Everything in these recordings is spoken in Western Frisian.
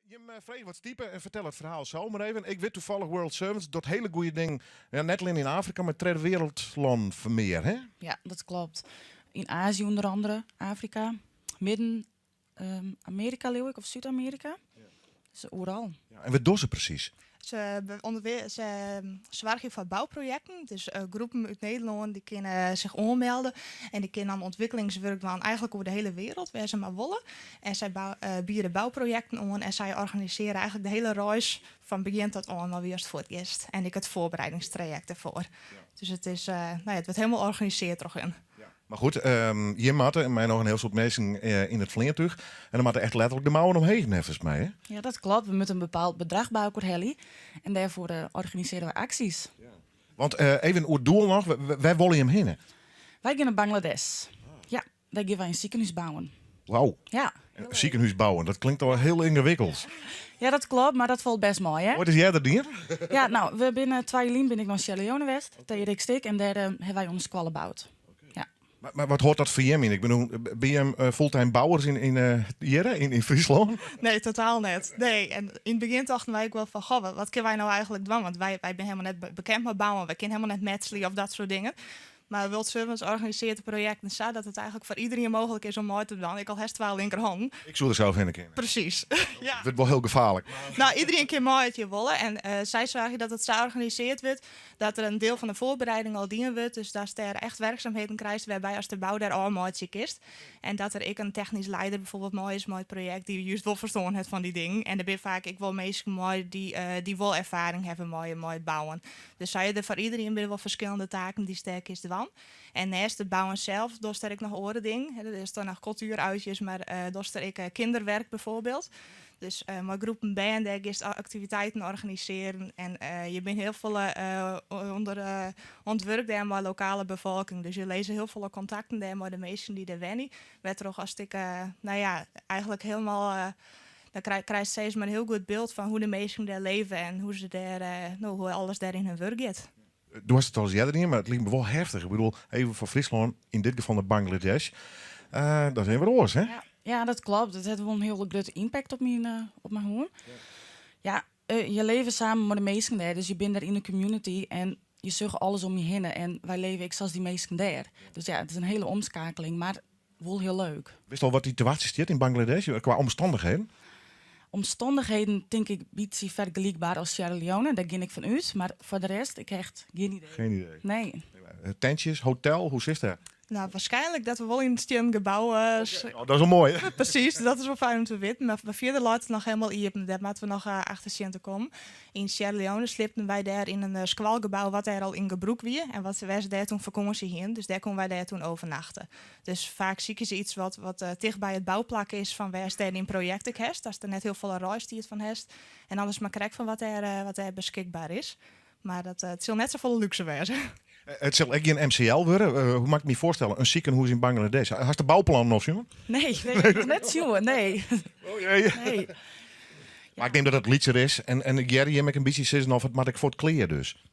Jim frege wat stipe en fertel it ferhaal sels mar even. Ik wit toevallig World Servants docht hiele goede dingen, ja, net allinne yn Afrika, mar tredde wereldlannen mear, hè? Ja, dat kloppet. Yn Azië ûnder oare, Afrika, Midden Amearika leau ik, of Súd-Amearika. Dus oeral. Ja, en wat dogge se presys? Se soargje foar bouprojekten. Dus groepen út Nederlân dy kinne sich oanmelde en dy kinne dan ûntwikkelingswurk dwaan eigentlik oer de hiele wereld, wêr se mar wolle. En sy biede bouprojekten oan en sy organisearje eigentlik de hiele reis fan begjin tot ein mei wylst fuortgiest. En ek it foarbereidingstrajekt derfoar. Dus it is, no ja, it wurdt hielendal organisearre troch hun. Mar goed, jim moatte, en mei noch in hiel soad minsken yn it fleantúch. En dan moatte echt letterlik de mouwen omheech, neffens my. Hè? Ja, dat kloppet. We moatte in bepaald bedrach by elkoar helje. En dêrfoar organisearje wy aksjes. Want even oer it doel noch, wêr wolle jim hinne? Wy gean nei Bangladesh. Ja, dêr gean wy in sikehûs bouwen. Wauw. Ja. In sikehûs bouwen, dat klinkt al hiel yngewikkeld. Ja, dat kloppet, mar dat falt bêst mei, hè? Oait ris earder dien? Ja, no, we binne twa jier lyn bin ik nei Sierra Leone west, TRX Stik, en dêr hawwe wy oan de skoalle boud. Ja. Mar wat hâldt dat foar jim yn? Ik bedoel, binne jim fulltime bouwers yn hjir, yn Fryslân? Nee, totaal net. Nee, en yn it begjin tochten wy ek wol fan, goh, wat kinne wy no eigentlik dwaan? Want wy binne hielendal net bekend mei bouwen, wy kinne hielendal net metselje of dat soart dingen. Mar World Servants organisearret de projekten sa dat it eigentlik foar iderien mooglik is om mei te dwaan, ek al hast twa linkerhannen. Ik soe der sels hinne kinne. Presys, ja. It wurdt wol hiel gefaarlik. No, iderien kin mei as je wolle. En sy soargje dat it sa organisearre wurdt dat der in diel fan de foarbereiding al dien wurdt. Dus datst dêr echt werkzaamheden krijst wêrby ast de bou dêr ôfmeitsje kinst. En dat der ek in technysk leider bijvoorbeeld mei is mei it projekt dy't just wol ferstân hat fan dy dingen. En der binne faak ek wol minsken mei dy't wol erfaring hawwe mei it bouwen. Dus sa der foar iderien binne wol ferskillende taken dy'tst dêr kinst dwaan. En neist it bouwen sels dochst dêr ek noch oare dingen. Der is dan noch kultueruitjes, mar dochst der ek kinderwerk bijvoorbeeld. Dus mei groepen bern dêr giest aktiviteiten organisearjen. En je binne hiel folle ûnder oan it wurk dêr mei lokale befolking. Dus je lizze hiel folle kontakten dêr mei de minsken dy't dêr wenje. Wêrtroch ast ek, no ja, eigentlik hielendal dan krijst steeds mar in hiel goed byld fan hoe't de minsken dêr leve en hoe't se dêr, no, hoe alles dêr yn hun wurk giet. Do hast it al ris earder dien, mar it liket my wol heftich. Ik bedoel, even foar Fryslân, yn dit gefal nei Bangladesh. Dat is even wat oars, hè? Ja, ja, dat kloppet. It hat wol in hiele grutte impact op my hân. Ja, je leve samen mei de minsken dêr, dus je binne dêr yn de community en je sjogge alles om je hinne. En wy leve ek sa as dy minsken dêr. Dus ja, it is in hiele omskeakeling, mar wol hiel leuk. Witst al wat dy te wachtsjen stiet yn Bangladesh kwa omstannichheden? Omstannichheden tink ik bytsje fergelykber as Sierra Leone, dêr gean ik fan út. Mar foar de rest, ik ha echt gjin idee. Geen idee. Nee. Tentsjes, hotel, hoe sitst dêr? No, waarskynlik dat we wol yn it stiennen gebou. Oh, dat is wol moai. Presys, dat is wol fijn om te witten. Mar fierder leit it noch hielendal iepen. Dêr moatte we noch achter sjen te kommen. Yn Sierra Leone sliepten wy dêr yn in skoalgebou wat dêr al yn gebrûk wie en wat wêr se dêr toen fakânsje hienen. Dus dêr koenen wy dêr toen overnachte. Dus faak sykje se iets wat ticht by it bouplak is fan wêr'tst dêr dyn projekt ek hast, datst der net hiel folle reistiid fan hast. En dan is it mar krekt fan wat dêr beskikber is. Mar dat, it sil net safolle lúkse wêze. It sil ek gjin MCL wurde. Hoe moat ik my foarstelle? In sikehûs yn Bangladesh. Hast de bouplannen al sjoen? Nee, nee, noch net sjoen, nee. Oh jee. Nee. Mar ik neam dat it lytser is. En ik hear jim ek in bytsje sizzen of it moat ek fuort klear dus.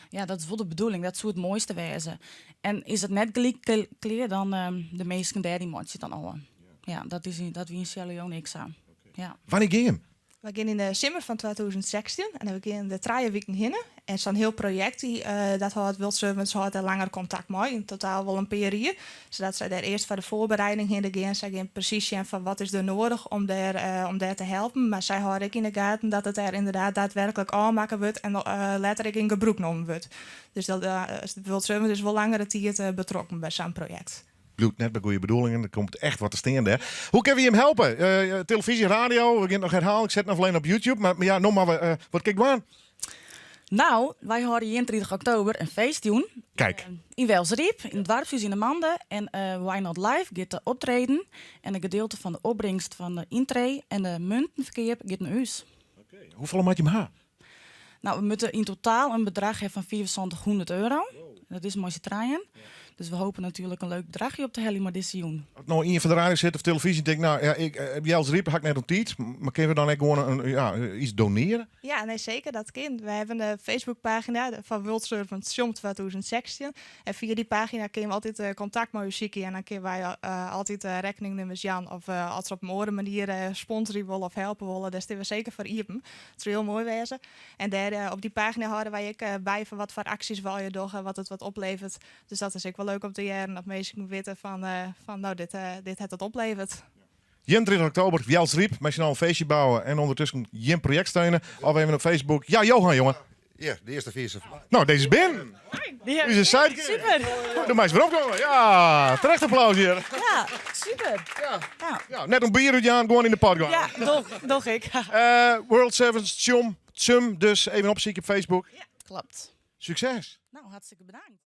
Ja, dat is wol de bedoeling. Dat soe it moaiste wêze. En is it net gelyk klear, dan de minsken dêr dy meitsje it dan ôf. Ja, dat is dat wie yn Sierra Leone ek sa. Ja. Wannear gean jim? Wy gean yn de simmer fan 2016 en we gean der 3 wiken hinne. En sa'n hiel projekt, dy, dat hâldt World Servants hâldt dêr langer kontakt mei, yn totaal wol in pear jier. Sadat sy dêr earst foar de foarbereiding hinne gean. Sy gean presys sjen fan wat is der noadich om dêr te helpen. Mar sy hâlde ek yn de gaten dat it dêr ynderdaad daadwerklik ôfmakke wurdt en letter ek yn gebrûk nommen wurdt. Dus dat, World Servants is wol langere tiid betrokken by sa'n projekt. Bliuwt net by goede bedoelingen, der komt echt wat te stean dêr. Hoe kinne we jim helpe? Telefyzje, radio, we gean it noch herhalen. Ik set it noch wol even op YouTube. Mar ja, no moatte we, wat kin ik dwaan? No, wy hâlde 31 oktober in feestjûn. Kijk. Yn Wjelsryp, yn it doarpshûs yn de Mande. En Why Not Live giet te optreden. En in gedielte fan de opbringst fan de yntree en de muntenferkeap giet nei ús. Oké. Hoefolle moat jim ha? No, we moatte yn totaal in bedrach ha fan 7500 euro. Dat is mei syn trijen. Dus we hopen natuerlik in leuk bedrachje op te heljen mei dizze jûn. As no ien foar de radio sit of televyzje en tinkt, nou ja, ik, Wjelsryp ha ik net oan tiid, mar kinne we dan ek gewoan in, ja, iets donearje? Ja, nee, zeker, dat kin. We hebben de Facebookpagina van World Servants Tsjom 2016. En via die pagina kinne we altyd kontakt mei ús sykje. En dan kinne wy altyd rekkeningnûmers jaan. Of as se op in oare manier sponsorje wolle of helpe wolle, dêr steane we seker foar iepen. It soe hiel moai wêze. En dêr op dy pagina hâlde wy ek by fan wat foar aksjes we allegear dogge, wat it wat opleveret. Dus dat is ek wol leuk om te hearren, dat minsken witte fan, fan no, dit, dit hat it opleverd. 31 oktober, Wjelsryp, mei syn allen feestje bouwe en ûndertusken jim projekt steune. Of even op Facebook. Ja, Johan, jonge. Ja, de earste feest. Nou, dizze is binnen. Us is sidekick. Super. Do meist wer opkomme. Ja, terecht applaus hjir. Ja, super. Ja. Ja. Ja, net om bier útjaan, gewoan yn de pot gean. Ja, doch, doch ik. World Servants Tsjom, Tsum, dus even opsykje op Facebook. Kloppet. Sukses. Nou, hartstikke bedankt.